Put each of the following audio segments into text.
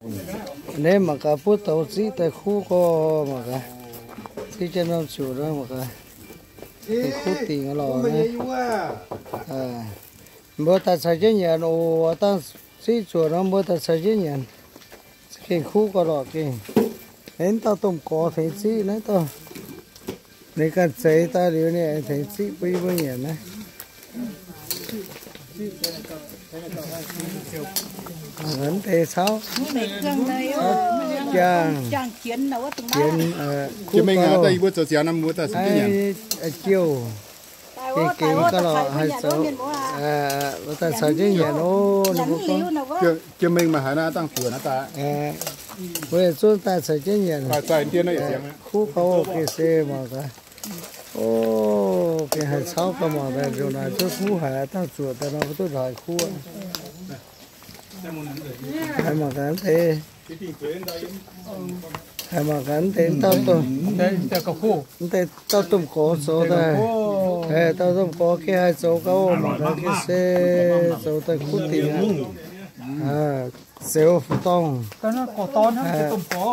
Naaiv mangc gaax, buov douz ziqv daaih kuv gorx mangc gaax. Ziqv jienv norm zuqc nor mangc gaax. Kuv dingc lorqc naaiv. Mbuo daaih caux jienv nyanc oc. Dangh ziqv zuoqc nor mbuo daaih caux jienv nyanc. Gengh kuv gorx lorqc gengh. Naaiv dauh domh gorx tengx ziqv naaiv dauh. Ninh ganh zeix daaih liuz ninh aengx tengx ziqv bun yie mbuo nyanc naaiv. Mv deix cauv. Jaang, jienx, kuv mbuo zoux ziangx nor mbuo daaih caux jienv nyanc. Jiouv, gengh gengh gauh lorqc haih zoux. Mbuo daaih caux jienv nyanc oc. Ninh mbuo gorngv, jiex mengh maaih haaix naaiv dangh zuoqc naaiv daaih. Mbuo yietc zungv daaih caux jienv nyanc. Kuv gauh gengh se mangc gaax. O, gengh haih cauv gauh mangc daaih nzunc naaic zuqc kuv haic, dangh zuoqc daaih nor mbuo duqv ndoic kuv. Haih mangc gaax deix, haih mangc gaax deix, mv deix dauh domh gorx zoux daaih. Dauh domh gorx gengh haih zoux gauh mangc gaax gengh se zoux daaih kuv dingc aqv. Zeux fu'dorngh,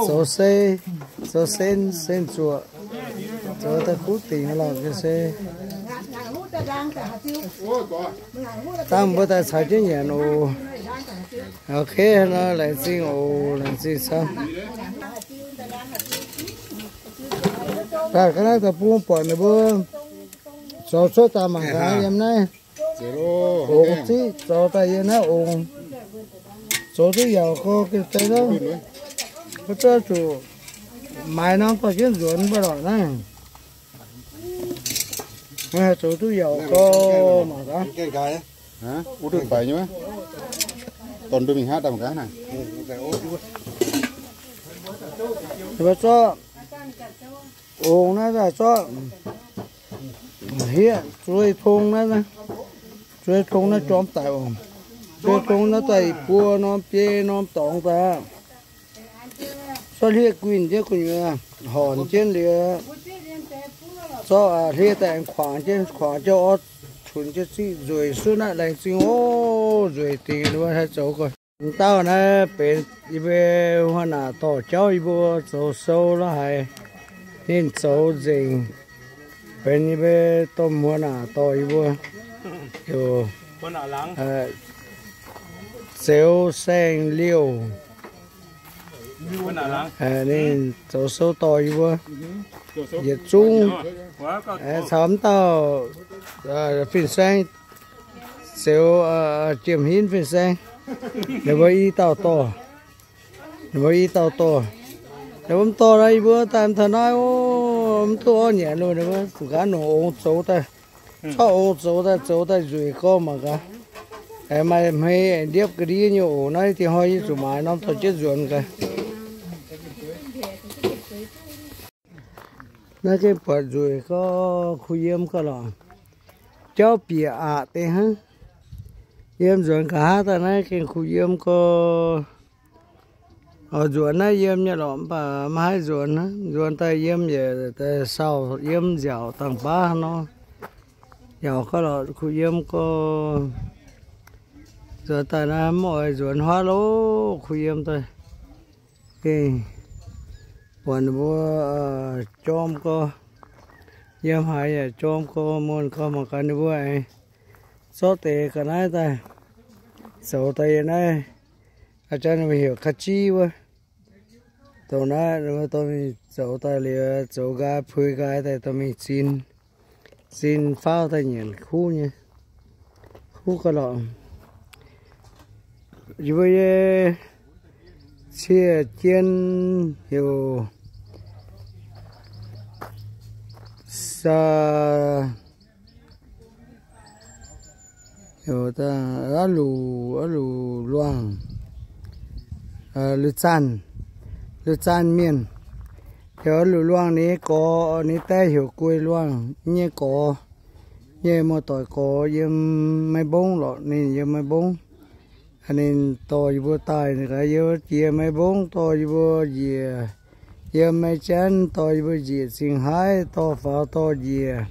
zoux se, zoux sen, sen zuoqc, zoux daaih kuv dingc lorqc gengh se. Dangh mbuo daaih caux jienv nyanc oc. Ok, nor laengz zingh oc, laengz zingh camv. Daaih ga'naaiv daaih bung buatc ninh mbuo zoux cuotv daaih mangc gaax yiem naaiv. Ongx ziqv zoux daaih yiem naaiv ongx. Zoux duqv yaac gorx gengh se lorqc. Mbuo zuqc maaiz norm dorh jienv nzuonx mbuo lorqc naaiv. Mbuo haih zoux duqv yaac gorx mangc gaax. Wuov duqv faix nyei, dorh mingh haav daaih mangc gaax naaiv. Mbuo zorqv ongx naaiv daaih zorqv hieqv zuei tong naaiv, zuei tong naaiv jorm daic oc. Zuei tong naaiv daaih buo norm biei norm dorngx daaih. Zorqv hlieqv guinh jienv gu'nyuoz hornc jienv liuz, zorqv hlieqv daaih aengx kuangx jienv, kuangx jienv orv cunx jienv ziqv nzueic suv naaiv laengz zingh oc. Nzueic dingc ninh mbuo haih zoux gorx. Dauh naaiv benx yie mbuo huav naanc dorh jauv yie mbuo zoux sou lorz haiz ninh zoux nzengc. Benx yie mbuo domh huav naanc dorh yie mbuo heuc Zeux Saeng Liouh. Ninh zoux sou dorh yie mbuo yietc zungv caux mv dauh fin-saeng, Zeux Jiem Hinv fin-saeng, ninh mbuo i dauh dorh. Ninh mbuo i dauh dorh. Ninh mbuo mv dorh nor, yie mbuo daaih mv taux naaiv, mv duqv orv nyanc loh. Ninh mbuo zuqc nqaanv nongc ongx zoux daaih, zorqv ongx zoux daaih, zoux daaih nzueic gorx mangc gaax. Maaih hmei ndiepv ga'ndiev nyei oc. Naaiv diex hnoi yie zuqc maaiz norm dorh jienv nzuonx gaax. Naaiv gengh buatc nzueic gorx, kuh yiem gorx lorqc. Jauv bieqc aqc deix hnangv. Yiem nzuonx nqa'haav daaih naaiv gengh kuh yiem gorx. Oix nzuonx naaiv yiem nyei lorqc, mv baac maiv haih nzuonx hnangv. Nzuonx daaih yiem yaac daaih sauh yiem nziaauc dangh baav nor. Yaac gorx lorqc kuh yiem gorx. Nzuonx daaih naaiv mv oix nzuonx huaav loh, kuh yiem daaih. Gengh buatc ninh mbuo jorm gorx. Yiem haaix yaac jorm gorx, muonh gorx. Mangc gaax ninh mbuo aengx zorqv deix ga'naaiv daaih, zoux daaih yiem naaiv. A'jang ninh mbuo heuc ka'jiev wuov. Dongh naaiv ninh mbuo dorh mingh zoux daaih liuz, zoux nqaai, puix nqaai daaih dorh mingh zin, zin faauv daaih nyanc kuv nyei. Kuv gauh lorqc. Yie mbuo nyei cie jien heuc sa, heuc daaih aav luc, aav luc luangh, lui-zanh, lui-zanh mienh. Heuc aav luc luangh ninh nyei gorx, ninh daaih heuc guei luangh nyei gorx. Nyei muoz-doic gorx yiem Meiv Mbongv lorqc, ninh yiem Meiv Mbongv. Ninh dorh yie mbuo daaih, yiem jiex Meiv Mbongv dorh yie mbuo njiec, yiem Meiv Janv dorh yie mbuo njiec Zingh Haaix, dorh faaux dorh njiec,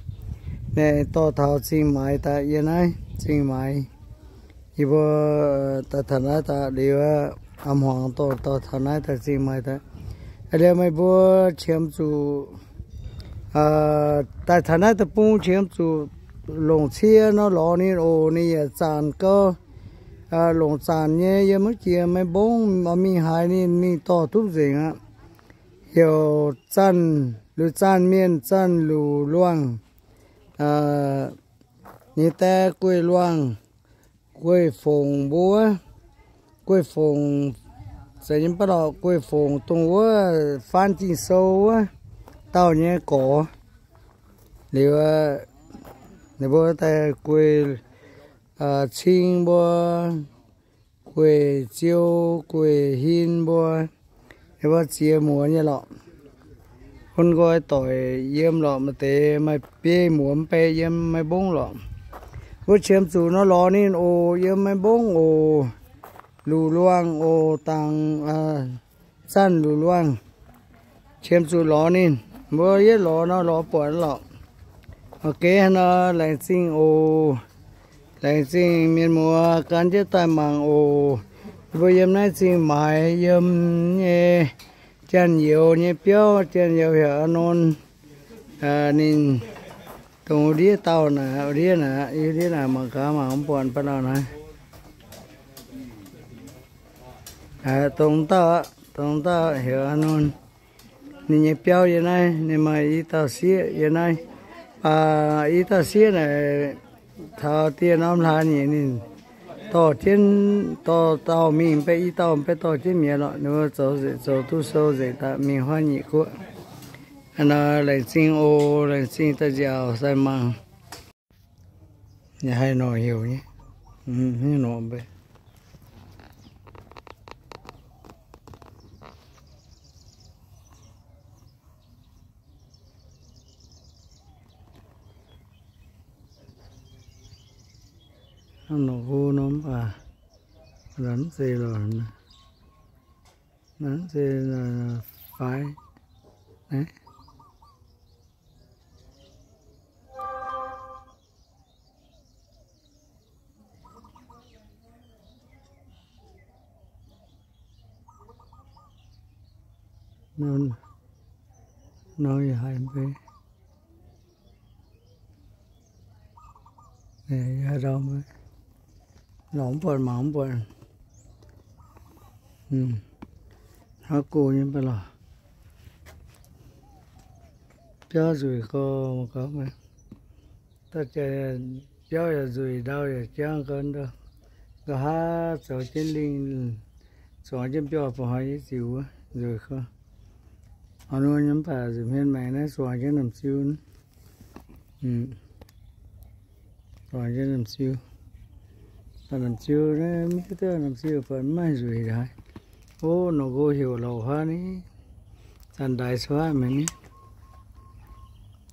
naaiv dorh taux Zingh Maix daaih yiem naaiv Zingh Maix. Yie mbuo daaih taux naaiv daaih liuz aqv, a'hmuangx dorh taux naaiv daaih zingh maaih daaih. Liuz meih mbuo qiemx zuqc daaih taux naaiv deic-bung qiemx zuqc longc cie nor lorz ninh oc. Ninh yaac zanc gau, longc zanc nyei. Yiem wuov jiex maiv mbongv, mingh haaix ninh mingh dorh duqv nzengc aqv. Heuc Zanc, Liuz Zanc Mienh, Zanc Luc Luangh, nyei dae Gueiv Luangh, Gueiv Fongc mbuo, Gueiv Fongc, Gueiv Fongc dongh wuov Faanv Ging-Sou wuov dauh nyei gorx. Liuz ninh mbuo daaih Gueiv Cing mbuo, Gueiv Ziou, Gueiv Hin mbuo, ninh mbuo ziex muoz nyei lorqc. Bun nqoi doic yiem lorqc, maaih deix maaih biei muoz mv bei yiem maiv mbongv lorqc. Mbuo qiemx zuqc nor lorz ninh oc, yiem maiv mbongv oc. Luc Luangh oc, dangx Zanc Luc Luangh. Qiemx zuqc lorz ninh, mbuo yietv lorz nor lorz buatc lorqc. Ok, hnangv nor laengz zingh oc. Laengz zingh mienh muoz gan jienv daaih mangc oc. Mbuo yiem naaiv zingh maaiz yiem nyei Janx-Youz nyei biauv, Janx-Youz heuc Aa Nonc. Ninh dongh ndiev dauh naaic, ndiev naaic, ndiev naaic mangc gaax, mangc mv buatc ba'lauh naaiv. Dongh dauh, dongh dauh heuc Aa Nonc. Ninh nyei biauv yiem naaiv, ninh maaih i dauh sieqv yiem naaiv. Baac i dauh sieqv naaic taux dieh norm hlaax nyeic ninh dorh jienv, dorh dauh mingh, mv baac i dauh mv baac dorh jienv mi'aqv lorqc. Ninh mbuo zoux nzengc, zoux duqv sou nzengc daaih mingh huaav nyeic guoqv. Aa, laengz zingh oc, laengz zingh daaih nziaauc sai mangc. Yaac haih norqc heuc nyei. Norqc mbe. Norqc hlo norm baac, mv zeiz lorqc, mv zeiz faix. Nor yaac haih mbe. Lorz mv buatc, mangc mv buatc. Hnangv go nyei mv baac lorqc. Biauv nzueic gorx mangc gaax. Biauv yaac nzueic, ndau yaac jangv gorn ndau. Nqa'haav zoux jienv lingh, zuangx jienv biauv ba'hnoi nyei ziux wuov nzueic gorx. Hnangv nor nyei mv baac nzueic hmien maengx naaiv zuangx jienv namx ziu. Zuangx jienv namx ziu. Baac namx ziu naaiv mv hiuv duqv namx ziu baac mv maaih nzueic haaix. O, norqc nqox heuc louc huaav ni. Zanc ndaix cuotv haav mi'aqv ni.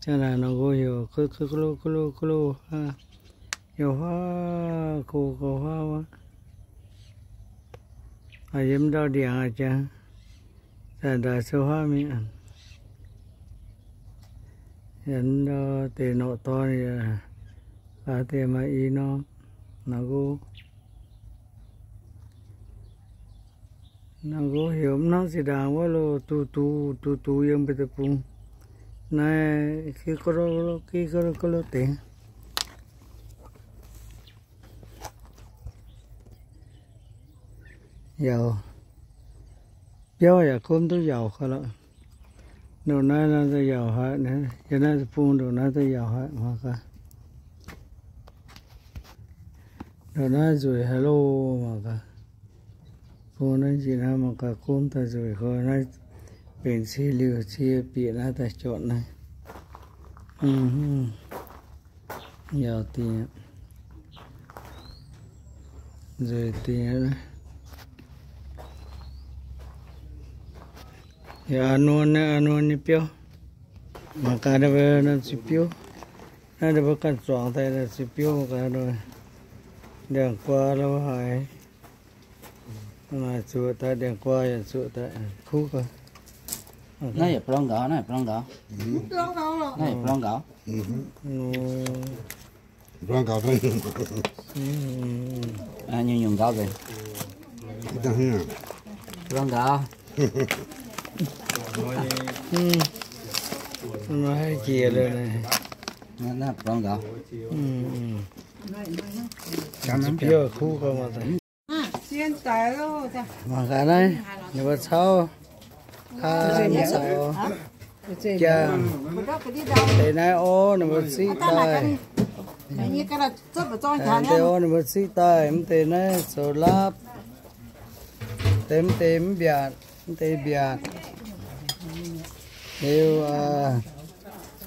Zanc naaic norqc nqox heuc gouv gouv gouv loh gouv loh gouv loh huaav. Yiem huaav go gauh huaav wuov. Yiem ndau ndiangx aqv jangx. Zanc ndaix cuotv huaav mi'aqv. Yiem ndau deix norqc dorn yaac, deix maaih i norm norqc nqox. Norqc nqox heuc mv hnangv zinh ndaangc wuov loh, duqv duqv duqv duqv yiem mbuo deic-bung. Naaiv gouv gouv loh gouv loh gouv loh deix. Yaac, biauv yaac gomv duqv yaac gauh lorqc. Ndongc naaiv naaiv daaih yaac haic, yiem naaiv bung ndongc naaiv daaih yaac haic mangc gaax. Ndongc naaiv nzueic haic loh mangc gaax. Bung naaiv njiec naaiv mangc gaax gomv daaih nzueic gauh naaiv, benx cie liuz cie bieqc naaiv daaih jortv naaiv. Yaac dingc, nzueic dingc. Yaac Aa Nuon, Aa Nuon nyei biauv. Mangc gaax ninh mbuo norm zi biouv. Naaiv ninh mbuo ganh zuangx daaih norm zi biouv mangc gaax nor, ndiangx-guaa lo haaix. Maaih zuoqc daaih, ndiangx-guaa yaac zuoqc daaih, kuv gaax. Naaiv yaac blong gaux, naaiv yaac blong gaux. Naaiv yaac blong gaux. Blong gaux, nyungc-nyungc gaux nzengc. Lorz nqaaux. Mv haih jiex liuz naaiv. Lorz nqaaux. Biouv kuv gorx mangc gaax naaiv, ninh mbuo cauv kaa mv caux jangh. Deix naaiv orv ninh mbuo ziqv daaih. Deix orv ninh mbuo ziqv daaih, mv deix naaiv zoux lapv. Deix mv deix mv mbiaatc, mv deix mbiaatc. Liuz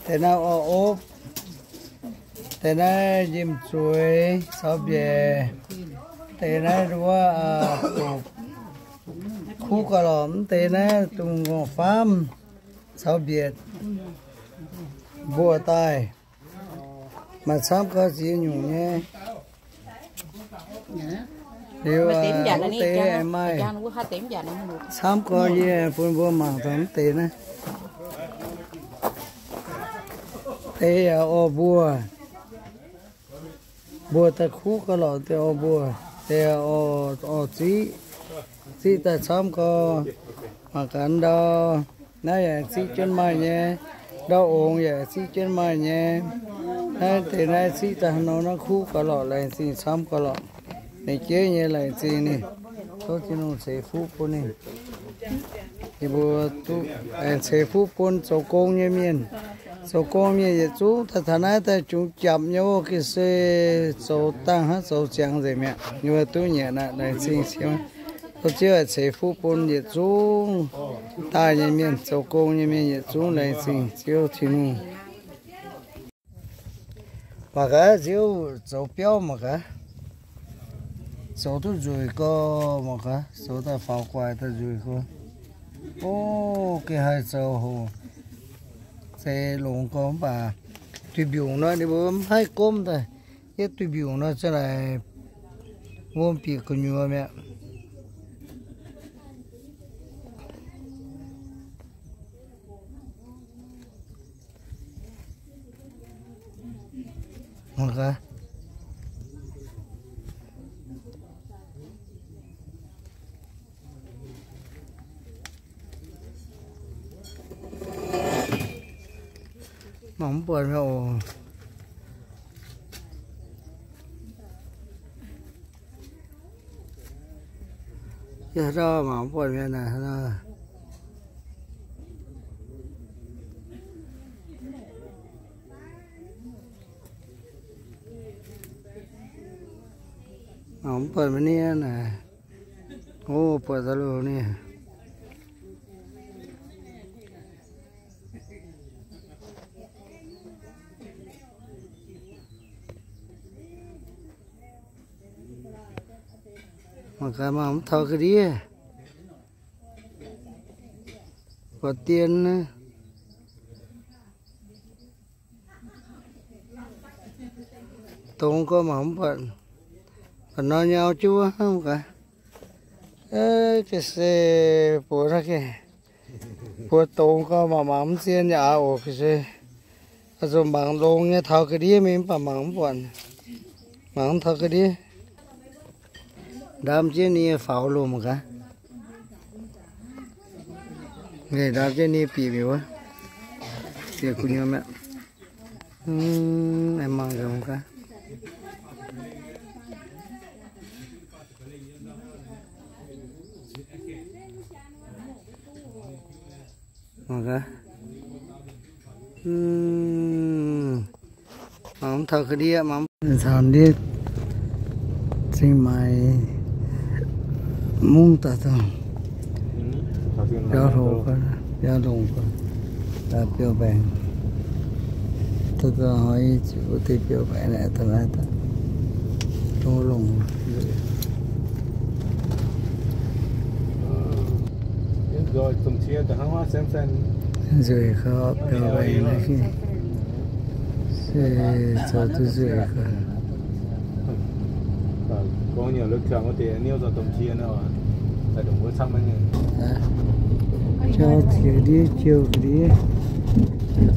deix naaiv orv opv, deix naaiv njimv zueiz caux mbiaec, deix naaiv wuov dopc kuv gauh lorqc, mv deix naaiv dungz ngorc faamv caux mbiaetc mbuoqc daaih. Maaih camv gau ziex nyungc nyei. Liuz mv deix maaih camv gau yie bun mbuo mangc daaih mv deix naaiv. Deix yaac orv mbuoh, mbuoh daaih kuv gauh lorqc deix orv mbuoh, deix orv ziqv, ziqv daaih camv gau. Mangc gaax ndau, naaiv yaac ziqv jienv maaih nyei. Ndau ongx yaac ziqv jienv maaih nyei. Naaiv deix naaiv ziqv daaih haaix nor naaiv kuv gauh lorqc, laengz zingh camv gauh lorqc. Ninh jeiv nyei laengz zingh ninh, tov Tin-Hungh ceix fuqv bun ninh. Yie mbuo duqv aengx ceix fuqv bun zoux gong nyei mienh. Zoux gong mienh yietc zungv daaih taux naaiv daaih jungx japc nyei wuov ga'sie zoux dangh hnangv zoux ziangx nzengc mi'aqv. Yie mbuo duqv nyanc aqv, laengz zingh Ziouv. Tov Ziouv ceix fuqv bun yietc zungv daaih nyei mienh, zoux gong nyei mienh yietc zungv laengz zingh Ziouv Tin-Hungh. Mangc gaax Ziouv zoux biauv mangc gaax. Zoux duqv nzueic gau mangc gaax, zoux daaih faaux guaax daaih nzueic gau. O, gengh haih zoux hoc zeiz longx gau mv baac duih mbiungc nor ninh mbuo mv haih gomv daaih. Yietv duih mbiungc nor ziouc naaic wuom bieqc gu'nyuoz mi'aqv. Mangc gaax. Mangc mv buatc mi'aqv oc. Yie ndau mangc mv buatc mi'aqv naaic. Mangc mv buatc mi'aqv naaic. O, buatc daaih loh ninh. Mangc gaax mangc mv taux ga'ndiev. Buatc dien naaiv. Dongz gau mangc mv buatc. Ba'hnoi nyau jienv wuov hnangv gaax. Ga'sie buoz naaiv gengh buoz dongz gau mangc mangc mv zien yaac aqc oc ga'sie. Zuqc mangc longx nyei taux ga'ndiev mingh mv baac mangc mv buatc. Mangc mv taux ga'ndiev. Ndaam jienv ninh nyei faaux lomh gaax. Ndaam jienv ninh bieqc mi'aqv wuov. Bieqc gu'nyuoz mi'aqv. Aengx mangc nzengc gaax. Mangc gaax. Mangc mv taux ga'ndiev, mangc mv taux ndiev. Zingh maaiz mungv daaih dongh biauv hlo, biauv longx, daaih biauv mbaengx. Daaih hnoi ziouc wuov deix biauv mbaengx naaic, daaih naaiv daaih dongh longx. Nzueic gau, biauv mbaengx naaiv se zoux duqv nzueic gau. Jauv ziex ndiev jouh ndiev,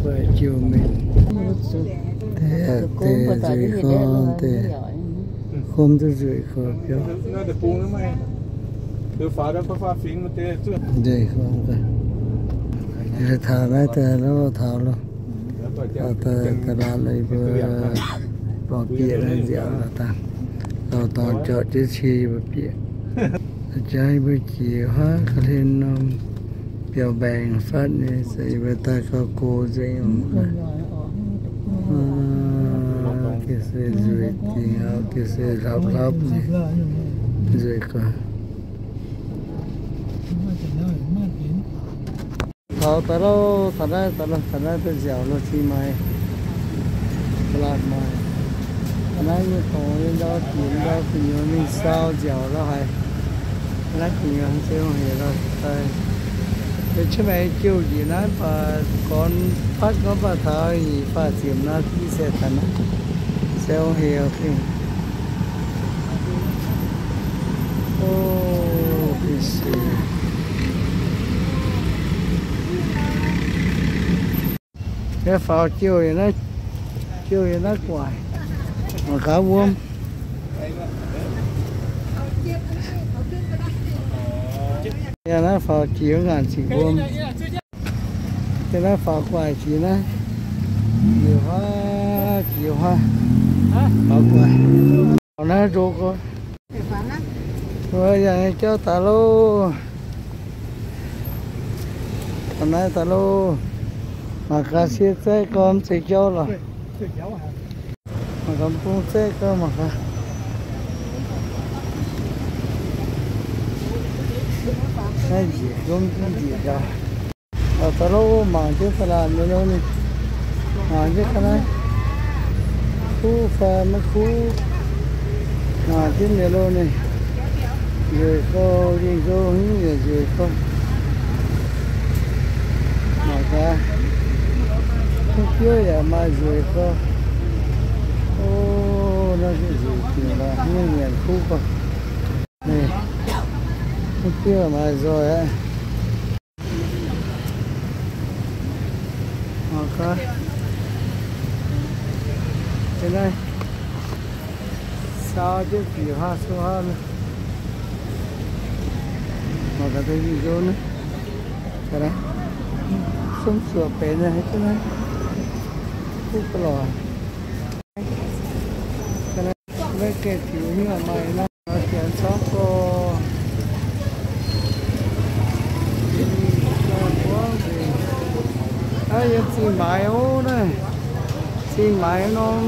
deix jouh mengh, deix nzueic gau, deix gomv duqv nzueic gau biauv. Nzengc gorngv, taux naaiv daaih loh, taux loh, taux daaih, daaih laanh loh, yie mbuo borqv bieqc naaiv nziaauc lorz dangh, dorh dorngx jorqc jienv cie yie mbuo bieqc. Jangx yie mbuo jiex huaav ga'hlen norm biaux mbaengx fatv nyei, se yie mbuo daaih gauh go nzengc oc. Ga'sie nzueic dingc aqv, ga'sie hlapv hlapv nyei, nzueic gauh. Taux daaih loh, taux naaiv, taux naaiv, taux naaiv duqv nziaauc loh, cing maaiz, laanh maaiz. Taux naaiv nyei dorngx nyei ndau, bieqc ndau gu'nyuoz mingh saau nziaauc loh haic. Naaiv gu'nyuoz se heuc loh daaih. Yie qiemx maengx jouh njiec naaiv baac gorn fatv gorngv baac taux nyic faah ziepc นาที se taux naaiv. Se heuc fingx. O, ga'sie. Yie faaux jouh yiem naaiv, jouh yiem naaiv gu'nguaaic. Mangc gaax wuom. Yiem naaiv faaux jiex ngaanc ziqc wuom. Yiem naaiv faaux gu'nguaaic jiex naaiv. Jiex huaav, jiex huaav. Faaux gu'nguaaic. Faaux naaiv nzong gorx. Wuov yangh nyei jauv daaih loh. Faaux naaiv daaih loh. Mangc gaax sie zaeqv gorn mv zeiz jauv lorqc. Mangc gaax bung zaeqv gorn mangc gaax. Naaiv njiec gomv njiec gaax. Daaih loh, mangc jienv da'laanh mienh lo ninh. Mangc jienv ga'naaiv kuv fai maiv kuv. Mangc jienv mienh lo ninh. Nzueic gorx, lingh nzou hmz yaac nzueic gorx. Mangc gaax, mv biouv yaac maaih nzueic gorx. O, naaiv se nzueic dingc lorqc, mv nyanc kuv gorx. Mv biouv maaih nzoih aqv. Mangc gaax, naaiv saau jienv bieqc huaav sou huaav. Mangc gaax deix nzou naaiv, suonv zuoqc benx naaiv, kuv ga'lorqc. Maiv gaengh tiux nyuoqc maaih naaiv, janx camv gorx. Naaiv yiem Zingh Maix ov, naaiv Zingh Maix norm,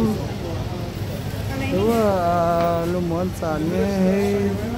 wuov, lungh muonz zanc nyei hei.